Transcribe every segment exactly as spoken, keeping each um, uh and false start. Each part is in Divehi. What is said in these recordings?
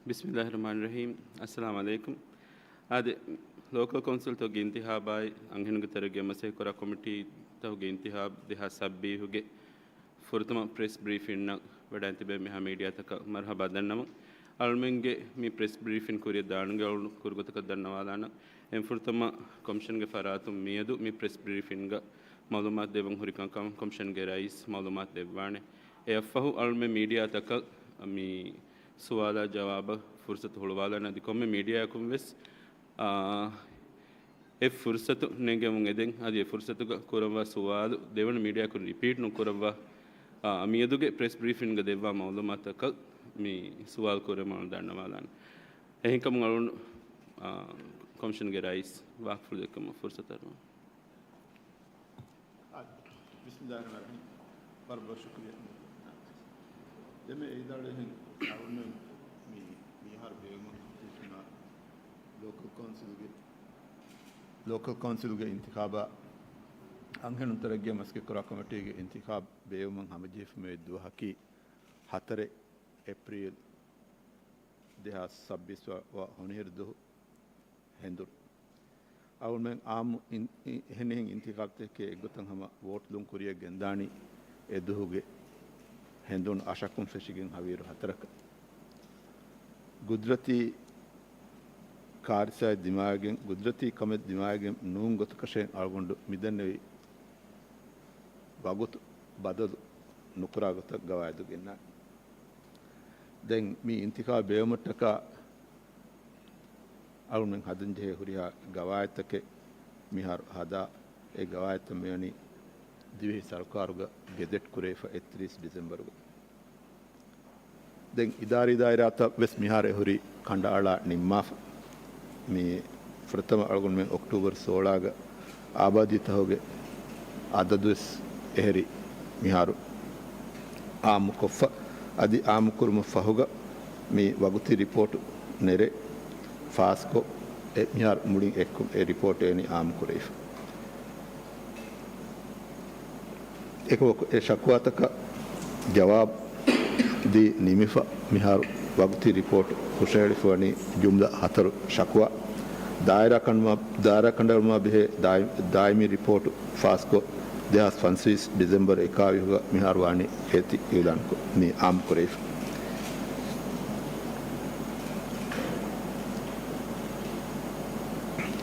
ބިސްމިއްލާހި ރަޙްމާނި ރަޙީމް. އައްސަލާމު ޢަލައިކުމް. އާދެ، ލޯކަލް ކައުންސިލްތަކުގެ އިންތިޚާބާއި، އަންހެނުންގެ ތެރޭގައި މަސައްކަތްކުރާ ކޮމިޓީތަކުގެ އިންތިޚާބް ދެހާސް ސައްބީސްގެ ފުރަތަމަ ޕްރެސް ބްރީފިންއަށް ވަޑައިން ތިބޭ މިހާ މީޑިއާތަކަށް މަރުޙަބާ ދަންނަވަން. އަޅުމެންގެ މި ޕްރެސް ބްރީފިން ކުރިއަށް ދާނުގެ އަޅު ކުރުގޮތަކަށް ދަންނަވާލާނަން. އެން ފުރަތަމަ ކޮމިޝަންގެ ފަރާތުން މިއަދު މި ޕްރެސް ބްރީފިންގަ މަޢުލޫމާތު ދެއްވަން ހުރިކަން ކަމަށް ކޮމިޝަންގެ ރައީސް މަޢުލޫމާތު ދެއްވާނެ. އެއަށްފަހު އަޅުމެން މީޑިއާތަކަށް މި ސުވާލާ ޖަވާބަށް ފުރުސަތު ހުޅުވާލަން. އަދި ކޮންމެ މީޑިއާއަކުން ވެސް، އާ، އެ ފުރުސަތު ނެގެމުން އެދެން. އަދި އެ ފުރުސަތުގަ ކުރައްވާ ސުވާލު ދެވަނަ މީޑިއާއަކުން ރިޕީޓް ނުކުރައްވާ، އާ، މިއަދުގެ ޕްރެސް ބްރީފިންގަ ދެއްވާ މަޢުލޫމާތަކަށް މި ސުވާލު ކުރެވުމަށް ދަންނަވާލާނެ. އެހެންކަމުން އަޅުން، އާ، ކޮމިޝަންގެ ރައީސް ވާހަކަފުޅު ދެއްކުމަށް ފުރުސަތު އަރުވަން. ބިސްމިއްލާހި ރަޙްމާނި ރަޙީމް. ވަރަށް ބޮޑަށް ޝުކުރިއްޔާ. ދެންމެ އެ އިދާޅުވިހެން އަޅުމެން މި މިހާރު ބޭއްވުމަށް ހަމަޖެހިފައިވާ ލޯކަލް ކައުންސިލްގެ، ލޯކަލް ކައުންސިލްގެ އިންތިޚާބާ އަންހެނުން ތެރޭގައި މަސައްކަތްކުރާ ކޮމިޓީގެ އިންތިޚާބް ބޭއްވުމަށް ހަމަޖެހިފައިވާ ދުވަހަކީ ހަތަރެއް އޭޕްރީލް ދެހާސް ސައްބީސް ވަ، ވަ ހޮނިހިރު ދުވަހު ހެނދުނު. އަޅުމެން އާއްމު އިން-، އި-، އެހެނިހެން އިންތިޚާބްތަކެއް އެއްގޮތަށް ހަމަ ވޯޓް ލުން ކުރިއަށް ގެންދާނީ އެ ދުވަހުގެ ހެނދުނު އަށަކުން ފެށިގެން ހަވީރު ހަތަރަކަށް. ގުދުރަތީ ކާރިސާއެއް ދިމާވެގެން، ގުދުރަތީ ކަމެއް ދިމާވެގެން ނޫން ގޮތަކަށޭ އަޅުގަނޑު މިދެންނެވި ވަގުތު ބަދަލު ނުކުރާ ގޮތަށް ގަވާއިދު ގެންނާނެ. ދެން މި އިންތިޚާބް ބޭއްވުމަށްޓަކާ އަޅުމެން ހަދަންޖެހޭ ހުރިހާ ގަވާއިދުތަކެއް މިހާރު ހަދާ، އެ ގަވާއިދުތައް މިވަނީ ދިވެހި ސަރުކާރުގަ ގެޒެޓް ކުރެވިފަ އެއްތިރީސް ޑިސެމްބަރުގަ. ދެން އިދާރީ ދާއިރާތައް ވެސް މިހާރު އެ ހުރީ ކަނޑައަޅާ ނިންމާފަ. މި ފުރަތަމަ އަޅުގަނޑުމެން އޮކްޓޫބަރު ސޯޅާގަ އާބާދީތަކުގެ އަދަދުވެސް އެހެރީ މިހާރު އާއްމުކޮށްފަ. އަދި އާއްމުކުރުމަށް ފަހުގަ މި ވަގުތީ ރިޕޯޓު ނެރެ ފާސްކޮށް، އެ މިހާރު މުޅިން އެއްކޮށް އެ ރިޕޯޓް އެނި އާއްމުކުރެވިފަ. އެކަމަކު އެ ޝަކުވާތަކަށް ޖަވާބު ދީ ނިމިފަ މިހާރު ވަގުތީ ރިޕޯޓު ހުށަހެޅިފަވަނީ ޖުމްލަ ހަތަރު ޝަކުވާ. ދާއިރާ ކަނޑުމަ-، ދާއިރާ ކަނޑައެޅުމާ ބެހޭ ދާއި-، ދާއިމީ ރިޕޯޓު ފާސްކޮށް، ދެހާސް ފަންސަވީސް ޑިސެމްބަރު އެކާވީހުގަ މިހާރު ވާނީ އޭތި އިއުލާންކޮށް، މި އާއްމުކުރެވިފަ.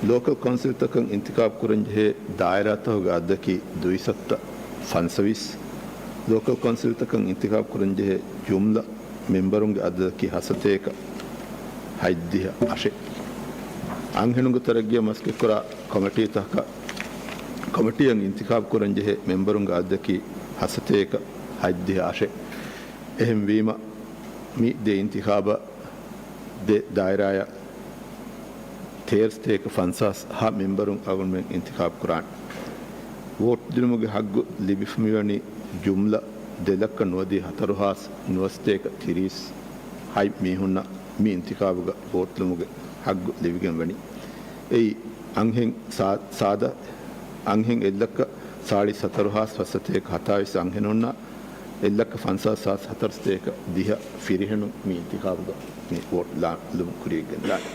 ލޯކަލް ކައުންސިލްތަކަށް އިންތިޚާބު ކުރަންޖެހޭ ދާއިރާތަކުގެ އަދަދަކީ ދުއިސައްތަ ފަންސަވީސް. ލޯކަލް ކައުންސިލްތަކަށް އިންތިޚާބު ކުރަންޖެހޭ ޖުމްލަ މެމްބަރުންގެ އަދަދަކީ ހަސަތޭކަ ހަތްދިހަ އަށެއް. އަންހެނުންގެ ތެރެއަށް މަސައްކަތްކުރާ ކޮމިޓީތަކަށް، ކޮމިޓީއަށް އިންތިޚާބު ކުރަންޖެހޭ މެމްބަރުންގެ އަދަދަކީ ހަސަތޭކަ ހަތްދިހަ އަށެއް. އެހެންވީމަ، މި ދެ އިންތިޚާބަށް ދެ ދާއިރާއަށް ތޭރަ ސަތޭކަ ފަންސާސް ހަ މެމްބަރުން އަޅުގަނޑުމެން އިންތިޚާބު ކުރާނެ. ވޯޓް ދިނުމުގެ ހައްގު ލިބިފަ މިވަނީ ޖުމްލަ ދެ ލައްކަ ނުވަދިހަ ހަތަރު ހާސް ނުވަ ސަތޭކަ ތިރީސް ހަތް މީހުންނަށް މި އިންތިޚާބުގަ ވޯޓް ލުމުގެ ހައްގު ލިބިގެން ވަނީ. އެއީ އަންހެން ސާ-، ސާދަ އަންހެން އެއްލައްކަ ސާޅީސް ހަތަރު ހާސް ފަސް ސަތޭކަ ހަތާވީސް އަންހެނުންނަށް، އެއްލައްކަ ފަންސާސް ހާސް ހަތަރު ސަތޭކަ ދިހަ ފިރިހެނުން މި އިންތިޚާބުގަ މި ވޯޓް ލާ-، ލުމުން ކުރިޔަށް ގެންދާނެ.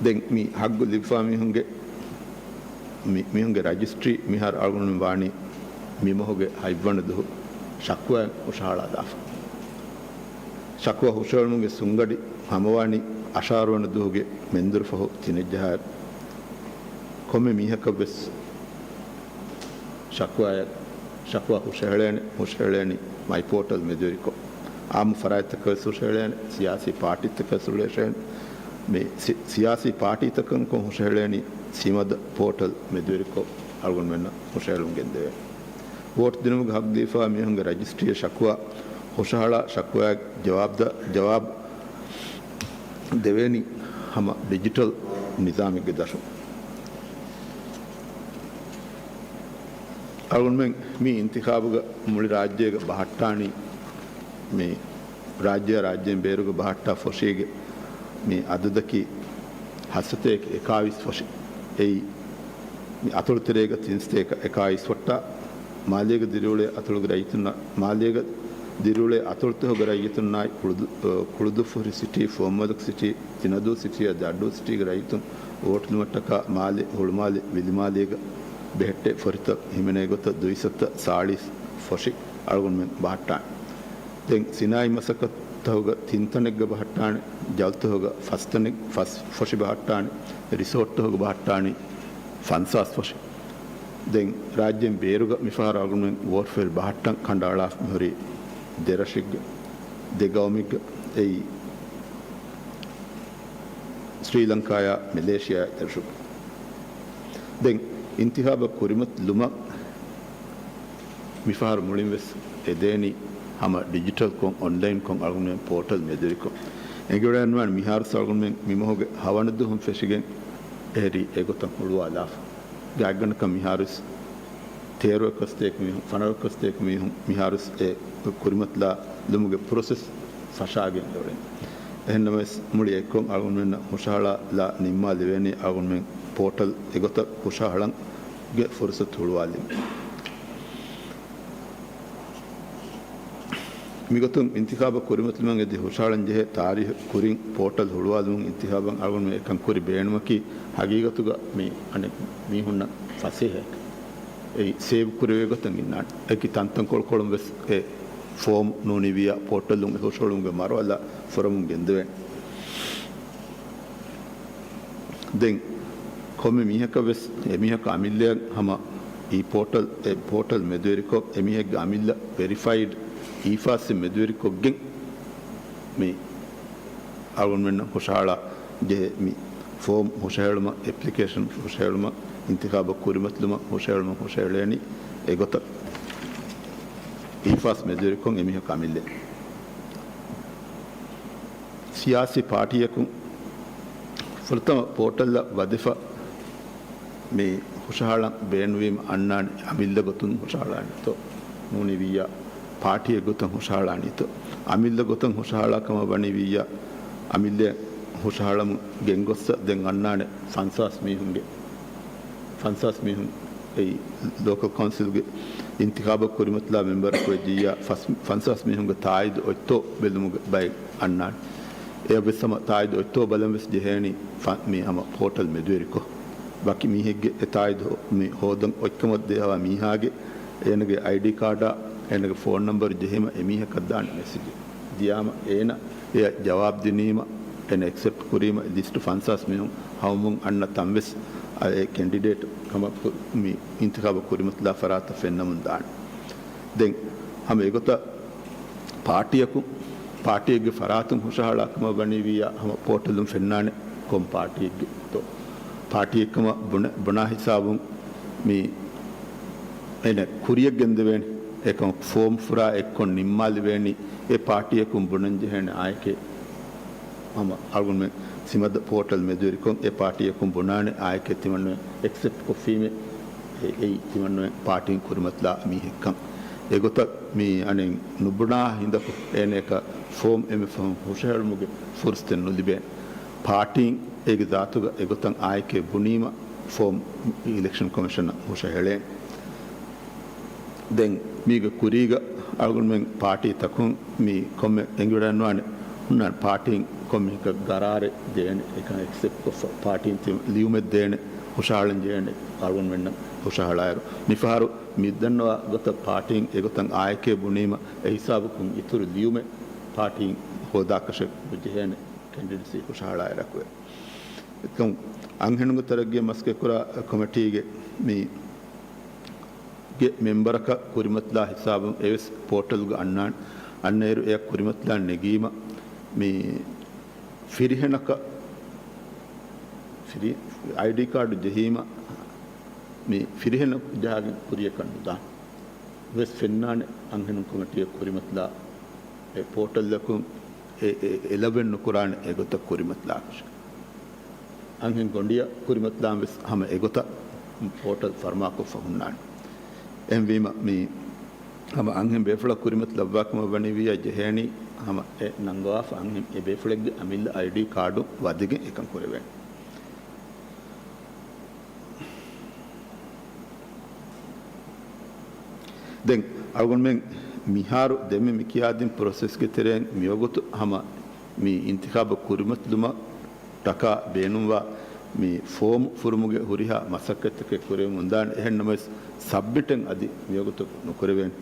ދެން މި ހައްގު ލިބިފާ މީހުންގެ، މި-، މީހުންގެ ރަޖިސްޓްރީ މިހާރު އަޅުގަނޑުމެން ވާނީ މި މަހުގެ ހަތްވަނަ ދުވަހު ޝަކުވާ ހުށަހަޅާލާފަ. ޝަކުވާ ހުށަހެޅުމުގެ ސުންގަޑި ހަމަވާނީ އަށާރަ ވަނަ ދުވަހުގެ މެންދުރުފަހު ތިނެއްޖަހާއިރު. ކޮންމެ މީހަކަށް ވެސް ޝަކުވާއަށް، ޝަކުވާ ހުށަހެޅޭނެ، ހުށަހެޅޭނީ މައި ޕޯޓަލް މެދުވެރިކޮށް. އާއްމު ފަރާތްތަކަށް ވެސް ހުށަހެޅޭނެ، ސިޔާސީ ޕާޓީތަކަށް ވެސް ހުށަހެޅޭނެ. މި ސި-، ސިޔާސީ ޕާޓީތަކަށް ހުށަހެޅޭނީ ސިމަދަ ޕޯޓަލް މެދުވެރިކޮށް އަޅުގަނޑުމެންނަށް ހުށަހެޅުން ގެންދެވޭނެ. ވޯޓް ދިނުމުގެ ހައްގު ލިބިފާ މީހުންގެ ރަޖިސްޓްރީއަށް ޝަކުވާ ހުށަހަޅާ، ޝަކުވާ ޖަވާބު ދަ-، ޖަވާބު ދެވޭނީ ހަމަ ޑިޖިޓަލް ނިޒާމެއްގެ ދަށުން. އަޅުގަނޑުމެން މި އިންތިޚާބުގަ މުޅި ރާއްޖޭގަ ބަހައްޓާނީ، މި ރާއްޖެއާ ރާއްޖޭން ބޭރުގަ ބަހައްޓާ ފޮށީގެ މި އަދަދަކީ ހަތްސަތޭކަ އެކާވީސް ފޮށި. އެއީ މި އަތޮޅު ތެރޭގަ ތިން ސަތޭކަ އެކާވީސް ފޮށްޓާ، މާލޭގަ ދިރިއުޅޭ އަތޮޅުގެ ރައްޔިތުންނަށް މާލޭގަ ދިރިއުޅޭ އަތޮޅުތަކުގެ ރައްޔިތުންނާއި ކުޅުދު-، ކުޅުދުއްފުށި ސިޓީ، ފުވައްމުލަކު ސިޓީ، ތިނަދޫ ސިޓީއާ ޖައްޑޫ ސިޓީގެ ރައްޔިތުން ވޯޓުލުމަށްޓަކާ މާލެ، ހުޅުމާލެ، ވިލިމާލޭގަ ބެހެއްޓޭ ފޮށިތައް ހިމެނޭ ގޮތަށް ދުއިސައްތަ ސާޅީސް ފޮށި އަޅުގަނޑުމެން ބަހައްޓާނެ. ދެން ސިނާއީ މަސައްކަތްތަކުގަ ތިން ތަނެއްގަ ބަހައްޓާނެ، ޖަލުތަކުގަ ފަސް ތަނެއް، ފަސް ފޮށި ބަހައްޓާނެ، ރިސޯޓްތަކުގަ ބަހައްޓާނީ ފަންސާސް ފޮށި. ދެން ރާއްޖޭން ބޭރުގަ މިފަހަރު އަޅުގަނޑުމެން ވޯޓް ފެލް ބަހައްޓަން ކަނޑައަޅާފަ މިހުރީ ދެ ރަށެއްގަ، ދެ ގައުމެއްގަ، އެއީ ސްރީލަންކާޔާ މެލޭޝިޔާ ދެ ރަށުގަ. ދެން އިންތިޚާބަށް ކުރިމަތިލުމަށް މިފަހަރު މުޅިން ވެސް އެދޭނީ ހަމަ ޑިޖިޓަލްކޮށް، އޮންލައިންކޮށް އަޅުގަނޑުމެން ޕޯޓަލް މެދުވެރިކޮށް. އެނގިވަޑައިގަންނަވާނެ މިހާރު އަޅުގަނޑުމެން މި މަހުގެ ހަވަނަ ދުވަހުން ފެށިގެން އެހެރީ އެގޮތަށް ހުޅުވާލާފަ. ގާތްގަނޑަކަށް މިހާރުވެސް ތޭރަ އެކަސްތޭކަ މީހުން، ފަނަރަ އެކަސްތޭކަ މީހުން މިހާރުވެސް އެ ކުރިމަތިލާލުމުގެ ޕްރޮސެސް ފަށާގެން އެ އުޅެނީ. އެހެންނަމަވެސް، މުޅި އެއްކޮށް އަޅުގަނޑުމެންނަށް ހުށަހަޅާލާ ނިންމާލެވޭނީ އަޅުގަނޑުމެން ޕޯޓަލް އެގޮތަށް ހުށަހަޅަންގެ ފުރުސަތު ހުޅުވާލީމަ. މިގޮތުން އިންތިޚާބަށް ކުރިމަތިލުމަށް އެދި ހުށަހަޅަން ޖެހޭ ތާރީހު ކުރިން ޕޯޓަލް ހުޅުވާލުމުން އިންތިޚާބަށް އަޅުގަނޑުމެން އެކަން ކުރި ބޭނުމަކީ ހަގީގަތުގަ މި އަނެއް މީހުންނަށް ފަސޭހައެއް. އެއީ ސޭވް ކުރެވޭ ގޮތަށް އިންނާނެ. އެކި ތަންތަންކޮޅުކޮޅުން ވެސް އެ ފޯމް ނޫނީވިއްޔާ ޕޯޓަލުން އެ ހުށަހެޅުމުގެ މަރުހަލާ ފުރަމުން ގެންދެވޭނެ. ދެން ކޮންމެ މީހަކަށް ވެސް އެމީހަކަށް އަމިއްލައަށް ހަމަ އީ ޕޯޓަލް، އެ ޕޯޓަލް މެދުވެރިކޮށް، އެމީހެއްގެ އަމިއްލަ ވެރިފައިޑް އީ ފާސްއިން މެދުވެރިކޮށްގެން މި އަޅުގަނޑުމެންނަށް ހުށަހަޅާ ޖެހޭ މި ފޯމް ހުށަހެޅުމަށް، އެޕްލިކޭޝަން ހުށަހެޅުމަށް، އިންތިޚާބަށް ކުރިމަތިލުމަށް ހުށަހެޅުމަށް ހުށަހެޅޭނީ އެގޮތަށް އީ ފާސް މެދުވެރިކޮށް އެމީހަކަށް އަމިއްލަ. ސިޔާސީ ޕާޓީއަކުން ފުރަތަމަ ޕޯޓަލްއަށް ވަދެފަ މި ހުށަހަޅަން ބޭނުންވީމަ އަންނާނެ އަމިއްލަ ގޮތުން ހުށަހަޅާނީތޯ، ނޫނީ ވިއްޔާ ޕާޓީއެއް ގޮތަށް ހުށަހަޅާނީތޯ. އަމިއްލަ ގޮތަށް ހުށަހަޅާ ކަމަށް ވަނީ ވިއްޔާ އަމިއްލަ ހުށަހަޅަމުން ގެންގޮއްސަ ދެން އަންނާނެ ފަންސާސް މީހުންގެ، ފަންސާސް މީހުން އެއީ ލޯކަލް ކައުންސިލްގެ އިންތިޚާބަށް ކުރިމަތިލާ މެމްބަރަކު ވެއްޖިއްޔާ ފަސް، ފަންސާސް މީހުންގެ ތާއީދު އޮތްތޯ ބެލުމުގެ ބައެއް އަންނާނެ. އެއަށްވެސް ހަމަ ތާއީދު އޮތްތޯ ބަލަން ވެސް ޖެހޭނީ ފަ-، މި ހަމަ ޕޯޓަލް މެދުވެރިކޮށް. ވަކި މީހެއްގެ އެ ތާއީދު ހޯ-، މި ހޯދަން އޮތްކަމަށް ދޭހަވާ މީހާގެ އޭނަގެ އައިޑީ ކާޑާ އޭނަގެ ފޯން ނަމްބަރު ޖެހީމަ އެމީހަކަށް ދާނެ މެސެޖެއް ދިޔާމަ އޭނަ އެއަށް ޖަވާބު ދިނީމަ އޭނަ އެކްސެޕްޓް ކުރީމަ ލިސްޓު ފަންސާސް މީހުން ހަމަވުމުން އަންނަ ތަންވެސް އެ ކެންޑިޑޭޓް ކަމަށް ކު-، މި އިންތިޚާބަށް ކުރިމަތިލާ ފަރާތަށް ފެންނަމުން ދާނެ. ދެން ހަމަ އެގޮތަށް ޕާޓީއަކު، ޕާޓީއެއްގެ ފަރާތުން ހުށަހަޅާ ކަމަށް ވަނީ ވިއްޔާ ހަމަ ޕޯޓަލުން ފެންނާނެ ކޮން ޕާޓީއެއްގެތޯ. ޕާޓީއެއްކަމަށް ބުނެ-، ބުނާ ހިސާބުން މި އޭނަ ކުރިޔަށް ގެންދެވޭނެ. އެކަމަކު ފޯމް ފުރާ އެއްކޮށް ނިންމާލެވޭނީ އެ ޕާޓީއަކުން ބުނަން ޖެހޭނެ އާއެކޭ. ހަމަ އަޅުގަނޑުމެން ސިމަދަ ޕޯޓަލް މެދުވެރިކޮށް އެ ޕާޓީއަކުން ބުނާނެ އާއެކޭ ތިމަންނަމެން އެކްސެޕްޓް ކޮށްފީމޭ. އެ-، އެއީ ތިމަންނަމެން ޕާޓީން ކުރިމަތިލާ މީހެއްކަން. އެގޮތަށް މި އަނެއް ނުބުނާ ހިނދަކު އޭނައަކަށް ފޯމް އެންމެ ފަހުން ހުށަހެޅުމުގެ ފުރުސަތެއް ނުލިބޭނެ. ޕާޓީން އޭގެ ޒާތުގަ އެގޮތަށް އާއެކޭ ބުނީމަ ފޯމް އިލެކްޝަން ކޮމިޝަނަށް ހުށަހެޅޭނެ. ދެން މީގެ ކުރީގަ އަޅުގަނޑުމެން ޕާޓީތަކުން މި ކޮންމެ އެނގިވަޑައިނުވާނެ ހުންނާނެ ޕާޓީން ކޮންމެހެންކަ ގަރާރެއް ދޭނެ، އެކަން އެކްސެޕްޓް ކޮށްފަ ޕާޓީން ތި-، ލިޔުމެއް ދޭނެ، ހުށަހަޅަން ޖެހޭނެ އަޅުގަނޑުމެންނަށް ހުށަހަޅާއިރު. މިފަހަރު މި ދަންނަވާ ގޮތަށް ޕާޓީން އެގޮތަށް އާއެކޭ ބުނީމަ އެހިސާބަކުން އިތުރު ލިޔުމެއް ޕާޓީން ހޯދާކަށެއް ނުޖެހޭނެ ކެންޑިޑެޓްސީ ހުށަހަޅާއިރަކު. އެކަމު އަންހެނުންގެ ތަރައްގީ މަސައްކަތްކުރާ ކޮމިޓީގެ މި ގެ މެމްބަރަކަށް ކުރިމަތިލާ ހިސާބުން އެވެސް ޕޯޓަލްގަ އަންނާނެ. އަންނައިރު އެއަށް ކުރިމަތިލާން ނެގީމަ މި ފިރިހެނަކަށް، ފިރި-، އައިޑީ ކާޑު ޖެހީމަ މި ފިރިހެނަކު ޖަހާގެން ކުރިޔަކަށް ނުދާނެ. ވެސް ފެންނާނެ އަންހެނުން ކޮމިޓީއަށް ކުރިމަތިލާ އެ ޕޯޓަލްއަކުން އެ، އެ، އެލައްވެން ނުކުރާނެ އެގޮތަށް ކުރިމަތިލާކަށެއް. އަންހެން ގޮނޑިއަށް ކުރިމަތިލާން ވެސް ހަމަ އެގޮތަށް ޕޯޓަލް ފަރުމާކޮށްފަ ހުންނާނެ. އެހެންވީމަ މި ހަމަ އަންހެން ބޭފުޅަށް ކުރިމަތިލައްވާ ކަމަށް ވަނީ ވިއްޔާ ޖެހޭނީ ހަމަ އެ ނަންގަވާފަ އަންހެން އެ ބޭފުޅެއްގެ އަމިއްލަ އައިޑީ ކާޑު ވަދެގެން އެކަން ކުރެވޭނެ. ދެން އަޅުގަނޑުމެން މިހާރު ދެންމެ މި ކިޔާދިން ޕްރޮސެސްގެ ތެރެއިން މިވަގުތު ހަމަ މި އިންތިޚާބު ކުރިމަތިލުމަށްޓަކާ ބޭނުންވާ މި ފޯމު ފުރުމުގެ ހުރިހާ މަސައްކަތްތަކެއް ކުރެވެމުންދާނެ. އެހެންނަމަވެސް، ސަބްމިޓެއް އަދި މިވަގުތު ނުކުރެވޭނެ.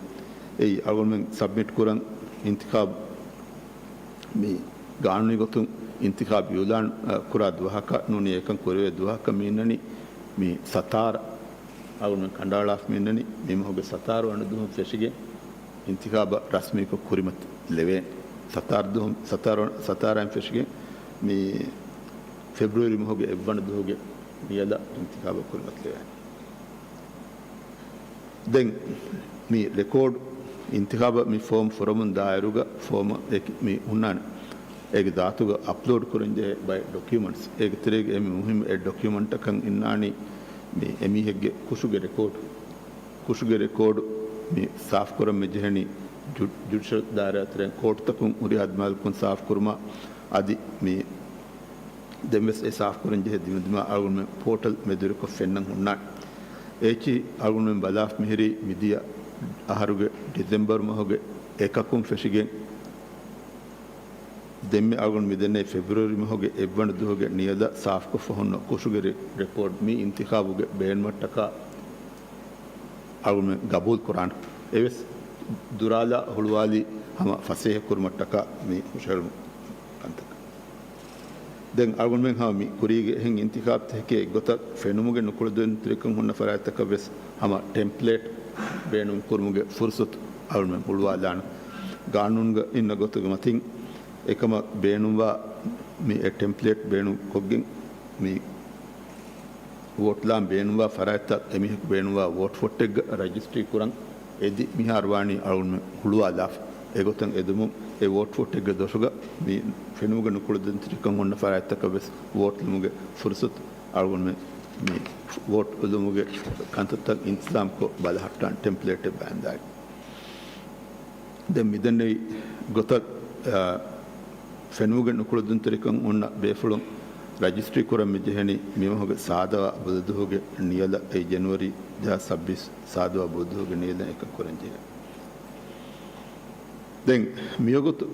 އެއީ، އަޅުގަނޑުމެން ސަބްމިޓް ކުރަން އިންތިޚާބު މި ގާނޫނީ ގޮތުން އިންތިޚާބު އިއުލާން، އަ، ކުރާ ދުވަހަކަށް ނޫނީ އެކަން ކުރެވޭ ދުވަހަކަށް މި އިންނަނީ މި ސަތާރަ، އަޅުގަނޑުމެން ކަނޑައަޅާފަ މި އިންނަނީ މި މަހުގެ ސަތާރަ ވަނަ ދުވަހުން ފެށިގެން އިންތިޚާބަށް ރަސްމީކޮށް ކުރިމަތިލެވޭނެ. ސަތާރަ ދުވަހުން، ސަތާރަ، ސަތާރައިން ފެށިގެން މި ފެބްރުއަރީ މަހުގެ އެއްވަނަ ދުވަހުގެ ނިޔަލަށް އިންތިޚާބަށް ކުރިމަތިލެވޭނެ. ދެން މި ރެކޯޑް އިންތިޚާބަށް މި ފޯމް ފުރަމުން ދާއިރުގަ ފޯމަށް އެކި މި ހުންނާނެ. އޭގެ ދާތުގަ އަޕްލޯޑް ކުރަންޖެހޭ ބައެއް ޑޮކިއުމަންޓްސް. އޭގެ ތެރޭގަ އެންމެ މުހިންމު އެއް ޑޮކިއުމަންޓަކަށް އިންނާނީ މި އެމީހެއްގެ ކުށުގެ ރެކޯޑް. ކުށުގެ ރެކޯޑް މި ސާފްކުރަން މި ޖެހެނީ ޖު-، ޖުޑިޝަލް ދާއިރާ ތެރެއިން ކޯޓްތަކުން ހުރިހާ ދިމާލަކުން ސާފްކުރުމަށް. އަދި މި ދެންވެސް އެ ސާފްކުރަން ޖެހޭ ދިމަދިމާ އަޅުގަނޑުމެން ޕޯޓަލް މެދުވެރިކޮށް ފެންނަން ހުންނާނެ. އޭޗި އަޅުގަނޑުމެން ބަލާފަ މިހިރީ މިދިޔަ އަހަރުގެ ޑިސެމްބަރު މަހުގެ އެކަކުން ފެށިގެން ދެންމެ އަޅުގަނޑު މިދެންނެވި ފެބްރުއަރީ މަހުގެ އެއްވަނަ ދުވަހުގެ ނިޔަލަށް ސާފްކޮށްފަ ހުންނަ ކުށުގެ ރެ-، ރެކޯޑް މި އިންތިޚާބުގެ ބޭނުމަށްޓަކާ އަޅުގަނޑުމެން ގަބޫލު ކުރާނެ. އެވެސް ދުރާލާ ހުޅުވާލީ ހަމަ ފަސޭހަ ކުރުމަށްޓަކާ މި ހުށަހެޅުމު ކަންތައް. ދެން އަޅުގަނޑުމެން ހަމަ މި ކުރީގެ އެހެން އިންތިޚާބުތަކެކޭ އެއްގޮތަށް ފެނުމުގެ ނުކުޅަދުންތެރިކަން ހުންނަ ފަރާތްތަކަށް ވެސް ހަމަ ޓެމްޕްލޭޓް ބޭނުން ކުރުމުގެ ފުރުސަތު އަޅުގަނޑުމެން ހުޅުވާލާނެ. ގާނޫނުގަ އިންނަ ގޮތުގެ މަތިން އެކަމަށް ބޭނުންވާ މި އެ ޓެމްޕްލޭޓް ބޭނުން ކޮށްގެން މި ވޯޓްލާން ބޭނުންވާ ފަރާތްތައް އެމީހަކު ބޭނުންވާ ވޯޓް ފޮއްޓެއްގަ ރަޖިސްޓްރީ ކުރަން އެދި މިހާރު ވާނީ އަޅުގަނޑުމެން ހުޅުވާލާފަ. އެގޮތަށް އެދުމުން އެ ވޯޓް ފޮއްޓެއްގެ ދޮށުގަ މި ފެނުމުގެ ނުކުޅަދުންތެރިކަން ހުންނަ ފަރާތްތަކަށް ވެސް ވޯޓް ލިބުމުގެ ފުރުސަތު އަޅުގަނޑުމެން މި ވޯޓް ލިބުމުގެ ކަންތައްތައް އިންތިޒާމްކޮށް ބަލަހައްޓާން ޓެމްޕްލޭޓެއް ބައިންދާނެ. ދެން މިދެންނެވި ގޮތަށް، އާ، ފެނުމުގެ ނުކުޅަދުންތެރިކަން ހުންނަ ބޭފުޅުން ރަޖިސްޓްރީ ކުރަން މި ޖެހެނީ މިމަހުގެ ސާދަވާ ބުދަދުވަހުގެ ނިޔަލަށް، އެއީ ޖެނުއަރީ ދެހާސް ސައްބީސް ސާދަވާ ބުދަދުވަހުގެ ނިޔަލަށް އެކަން ކުރަން ޖެހޭ. ދެން މިވަގުތު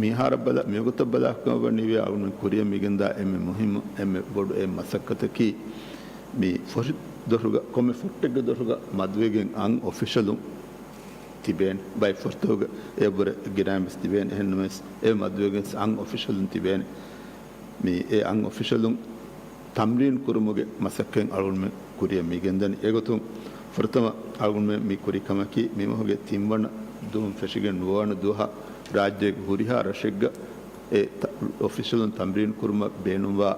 މިހާރަށް ބަލާ، މިވަގުތަށް ބަލާކަމަށް ވަނީވެ އަޅުގަނޑު ކުރިއަށް މިގެންދާ އެންމެ މުހިއްމު، އެންމެ ބޮޑު އެއް މަސައްކަތަކީ މި ފޮށި ދޮށުގަ، ކޮންމެ ފޮއްޓެއްގެ ދޮށުގަ މަދުވެގެން އަން އޮފިޝަލުން ތިބޭނެ. ބައެއް ފޮށިތަކުގަ އެއަށްވުރެ ގިނައިން ވެސް ތިބޭނެ. އެހެންނަމަވެސް، އެ މަދުވެގެން އަން އޮފިޝަލުން ތިބޭނެ. މި އެ އަން އޮފިޝަލުން ތަމްރީން ކުރުމުގެ މަސައްކަތް އަޅުގަނޑުމެން ކުރިއަށް މި ގެންދަނީ. އެގޮތުން ފުރަތަމަ އަޅުގަނޑުމެން މި ކުރި ކަމަކީ، މި މަހުގެ ތިންވަނަ ދުވަހުން ފެށިގެން ނުވަވަނަ ދުވަހަށް ރާއްޖޭގެ ހުރިހާ ރަށެއްގަ އެ ތަ-، އޮފިޝަލުން ތަމްރީން ކުރުމަށް ބޭނުންވާ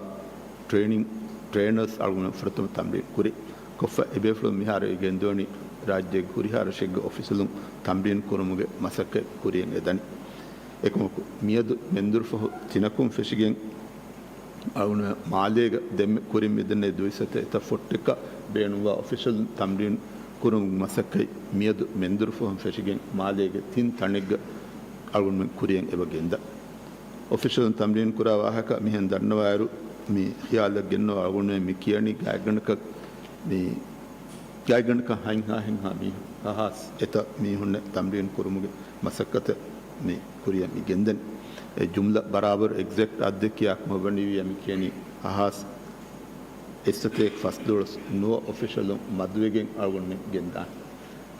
ޓްރޭނިން، ޓްރޭނަރސް އަޅުގަނޑުމެން ފުރަތަމަ ތަމްރީން ކުރި ކޮށްފަ އެބޭފުޅުން މިހާރު ގެންދަވަނީ ރާއްޖޭގެ ހުރިހާ ރަށެއްގެ އޮފިސަލުން ތަމްރީން ކުރުމުގެ މަސައްކަތް ކުރިއަށް އެދަނީ. އެކަމަކު، މިއަދު މެންދުރުފަހު ތިނަކުން ފެށިގެން އަޅުގަނޑުމެން މާލޭގަ ދެންމެ ކުރިން މިދެންނެވި ދުއިސައްތަ އެތައް ފޮއްޓަކަށް ބޭނުންވާ އޮފިޝަލް ތަމްރީން ކުރުމުގެ މަސައްކަތް މިއަދު މެންދުރުފަހުން ފެށިގެން މާލޭގެ ތިން ތަނެއްގަ އަޅުގަނޑުމެން ކުރިއަށް އެބަ ގެންދާ. އޮފިޝަލުން ތަމްރީން ކުރާ ވާހަކަ މިހެން ދަންނަވާއިރު، މި ޚިޔާލަށް ގެންނަވާ އަޅުގަނޑުމެން މި ކިޔަނީ ގާތްގަނޑަކަށް މި ގާތްގަނޑަކަށް ހަތްހާ ހަތްހާ މީހުން، ހަހާސް އެތައް މީހުންނެއް ތަމްރީން ކުރުމުގެ މަސައްކަތަށް މި ކުރިއަށް މި ގެންދަނީ. އެ ޖުމްލަ ބަރާބަރު އެގްޒެކްޓް އަދަދެއް ކިޔާކަމަށް ވަނީވިޔާ މި ކިޔަނީ ހަހާސް އެއްސަތޭކަ ފަސްދޮޅަސް ނުވަ އޮފިޝަލުން މަދުވެގެން އަޅުގަނޑުމެން ގެންދާނެ.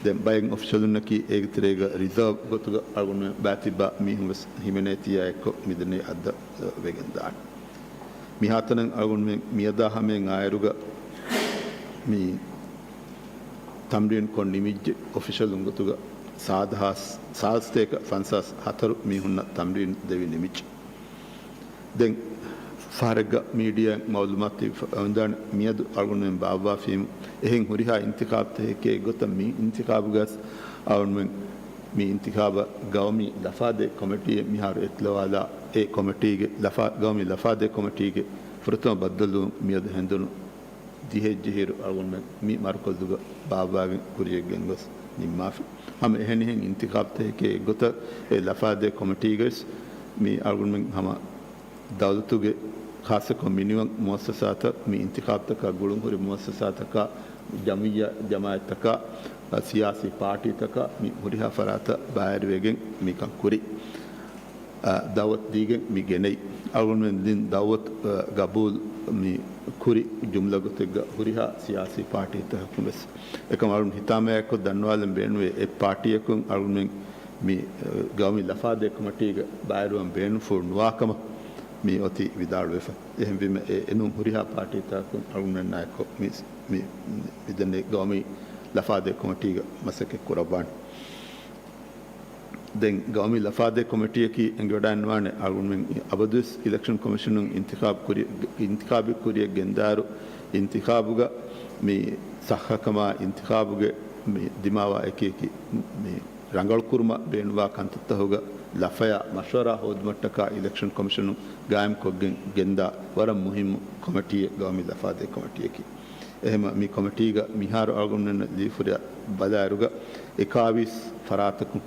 ދެން ބައެއް އޮފިޝަލުންނަކީ އޭގެ ތެރޭގަ ރިޒާވް ގޮތުގަ އަޅުގަނޑުމެން ބާތިއްބާ މީހުން ވެސް ހިމެނޭތީއާ އެއްކޮށް މިދެންނެވި އަދަދަށް ވެގެން ދާނެ. މިހާތަނަށް އަޅުގަނޑުމެން މިއަދާ ހަމައިން އާއިރުގަ މި ތަމްރީން ކޮށް ނިމިއްޖެ އޮފިޝަލުން ގޮތުގަ ސާދަ ހާސް، ސާދަ ސަތޭކަ ފަންސާސް ހަތަރު މީހުންނަށް ތަމްރީން ދެވި ނިމިއްޖެ. ދެން ފަހަރެއްގަ މީޑިއާއިން މައުލޫމާތު ދީފަ އޮންދާނެ މިއަދު އަޅުގަނޑުމެން ބާއްވާފީމު އެހެން ހުރިހާ އިންތިޚާބުތަކެކޭ ގޮތަށް މި އިންތިޚާބުގަސް އަޅުގަނޑުމެން މި އިންތިޚާބަށް ގައުމީ ލަފާދޭ ކޮމިޓީއެއް މިހާރު އެއްލަވާލާ، އެ ކޮމިޓީގެ ލަފާ، ގައުމީ ލަފާދޭ ކޮމިޓީގެ ފުރަތަމަ ބައްދަލުވުން މިއަދު ހެނދުނު ދިހައެއްޖެހިއިރު އަޅުގަނޑުމެން މި މަރުކަޒުގަ ބާއްވާގެން ކުރިޔަށް ގެންގޮސް ނިންމާފި. ހަމަ އެހެނިހެން އިންތިޚާބުތަކެކޭ އެއްގޮތަށް އެ ލަފާދޭ ކޮމިޓީގައިސް މި އަޅުގަނޑުމެން ހަމަ ދައުލަތުގެ ޚާއްޞަކޮށް މިނިވަން މުއައްސަސާތައް މި އިންތިޚާބުތަކާ ގުޅުންހުރި މުއައްސަސާތަކާ ޖަމިއްޔާ ޖަމާއަތްތަކާ ސިޔާސީ ޕާޓީތަކަށް މި ހުރިހާ ފަރާތަށް ބައިވެރިވެގެން މިކަން ކުރި. އަ، ދައުވަތު ދީގެން މި ގެނައި. އަޅުގަނޑުމެން ދިން ދައުވަތު، އަ، ގަބޫލު މި ކުރި ޖުމްލަ ގޮތެއްގަ ހުރިހާ ސިޔާސީ ޕާޓީތަކަކުން ވެސް. އެކަމް އަޅުގަނޑު ހިތާމަޔާއެކު ދަންނަވާލަން ބޭނުންވޭ، އެއް ޕާޓީއަކުން އަޅުގަނޑުމެން މި، އަ، ގައުމީ ލަފާދޭ ކޮމިޓީގަ ބައިވެރިވާން ބޭނުންފުޅު ނުވާ ކަމަށް މި އޮތީ ވިދާޅުވެފަ. އެހެންވީމަ އެ، އެނޫން ހުރިހާ ޕާޓީތަކުން އަޅުގަނޑުމެންނާއެކު މި، މި، މިދެންނެވި ގައުމީ ލަފާދޭ ކޮމިޓީގަ މަސައްކަތް ކުރައްވާނެ. ދެން ގައުމީ ލަފާދޭ ކޮމިޓީއަކީ އެނގިވަޑައިގަންނަވާނެ އަޅުގަނޑުމެން އަބަދުވެސް އިލެކްޝަން ކޮމިޝަނުން އިންތިޚާބު ކުރި، އިންތިޚާބީ ކުރިއަށް ގެންދާއިރު، އިންތިޚާބުގަ މި ސައްހަކަމާ އިންތިޚާބުގެ މި ދިމާވާ އެކި އެކި މި ރަނގަޅުކުރުމަށް ބޭނުންވާ ކަންތައްތަހުގަ ލަފަޔާ މަޝްވަރާ ހޯދުމަށްޓަކާ އިލެކްޝަން ކޮމިޝަނުން ގާއިމްކޮށްގެން ގެންދާ ވަރަށް މުހިއްމު ކޮމިޓީއެއް ގައުމީ ލަފާދޭ ކޮމިޓީއަކީ. އެހެމަ މި ކޮމިޓީގަ މިހާރު އަޅުގަނޑުމެންނަށް ލިޔުފުރިޔާ ބަލާއިރުގަ އެކާވީސް ފަރާތަކުން،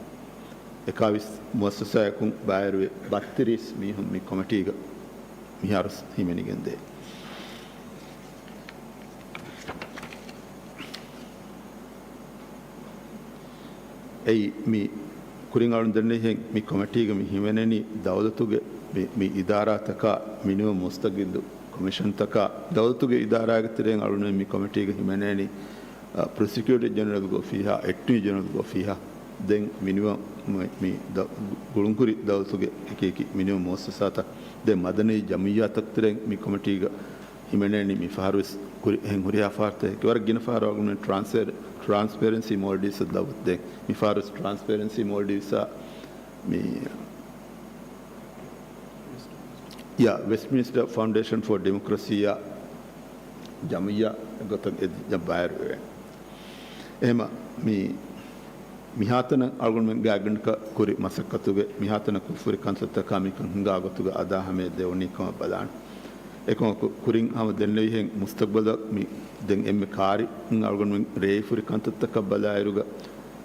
އެކާވީސް މުއައްސަސާއަކުން ބައިވެރިވެ ބައްތިރީސް މީހުން މި ކޮމިޓީގަ މިހާރު ހިމެނިގެންދޭ. އެއީ މި ކުރިން އަޅުން ދެންނެވިހެން މި ކޮމިޓީގަ މި ހިމެނެނީ ދައުލަތުގެ މި، މި އިދާރާތަކާ މިނިވަން މުސްތަގިއްލު ކޮމިޝަންތަކާ ދައުލަތުގެ އިދާރާގެ ތެރެއިން އަޅުން މި ކޮމިޓީގަ ހިމެނޭނީ، އަ، ޕްރޮސިކިއުޓަރ ޖެނެރަލްގެ އޮފީހާ، އެޓްނީ ޖެނެރަލްގެ އޮފީހާ، ދެން މިނިވަން މި، މި ދަ-، ގުޅުންކުރި ދައުލަތުގެ އެކި އެކި މިނިވަން މުއައްސަސާތައް، ދެން މަދަނީ ޖަމިއްޔާތަކު ތެރެއިން މި ކޮމިޓީގަ ހިމެނޭނީ މި ފަހަރުވެސް ކުރި-، އެހެން ހުރިހާ ފަހަރުތަކެއް ވަރަށް ގިނަ ފަހަރު އަޅުގަނޑުމެން ޓްރާންސް-، ޓްރާންސްޕޭރެންސީ މޯލްޑިވްސްއަށް ދައުވަތު ދޭ. މި ފަހަރުވެސް ޓްރާންސްޕޭރެންސީ މޯލްޑިވްސްއާ މި، ޔާ، ވެސްޓްމިނިސްޓަރ ފައުންޑޭޝަން ފޯ ޑިމޮކްރަސީއާ ޖަމިއްޔާ ގޮތަށް އެ ދި-، ބައިވެރިވެ. އެހެމަ މި މިހާތަނަށް އަޅުގަނޑުމެން ގާތްގަނޑަކަށް ކުރި މަސައްކަތުގެ މިހާތަނަށް ކުށްފުރި ކަންތައްތަކާ މިކަން ހިނގާ ގޮތުގަ އަދާ ހަމަޔަށް ދެވުނީ ކަމަށް ބަލާނެ. އެކަމަކު ކުރިން ހަމަ ދެންނެވިހެން މުސްތަގްބަލަށް މި ދެން އެންމެ ކާރިން އަޅުގަނޑުމެން ރޭވިފުރި ކަންތައްތަކަށް ބަލާއިރުގަ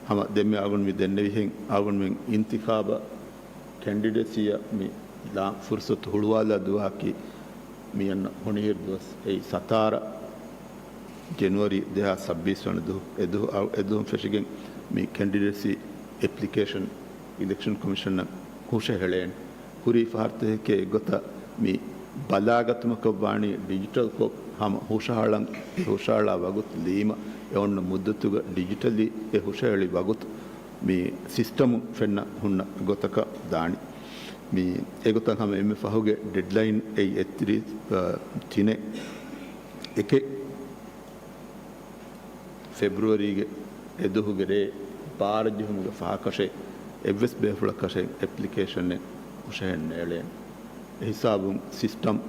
ހަމަ ދެންމެ އަޅުގަނޑު މި ދެންނެވިހެން އަޅުގަނޑުމެން އިންތިޚާބަށް ކެންޑިޑެސީއަށް މި ލާ ފުރުސަތު ހުޅުވާލާ ދުވަހަކީ މި އަންނަ ހޮނިހިރު ދުވަސް އެއީ ސަތާރަ ޖެނުއަރީ ދެހާސް ސައްބީސް ވަނަ ދުވަހު. އެ ދުވަހު، އަ، އެ ދުވަހުން ފެށިގެން މި ކެންޑިޑެސީ އެޕްލިކޭޝަން އިލެކްޝަން ކޮމިޝަނަށް ހުށަހެޅޭނެ. ކުރީ ފަހަރުތަކެކޭ އެއްގޮތަށް މި ބަލާގަތުމަކަށް ވާނީ ޑިޖިޓަލްކޮށް ހަމަ ހުށަހަޅަން، އެ ހުށަހަޅާ ވަގުތު ލީމަ އެ އޮންނަ މުއްދަތުގަ ޑިޖިޓަލީ އެ ހުށަހެޅި ވަގުތު މި ސިސްޓަމު ފެންނަ ހުންނަ ގޮތަކަށް ދާނީ. މި އެގޮތަށް ހަމަ އެންމެ ފަހުގެ ޑެޑްލައިން އެއީ އެއްތިރީސް، އަ، ތިނެއް އެކެއް ފެބްރުއަރީގެ އެ ދުވަހުގެ ރޭ ބާރަ ޖެހުމުގެ ފަހަކަށެއް އެއްވެސް ބޭފުޅަކަށެއް އެޕްލިކޭޝަނެއް ހުށަހެއް ނޭޅޭނެ. އެ ހިސާބުން ސިސްޓަމް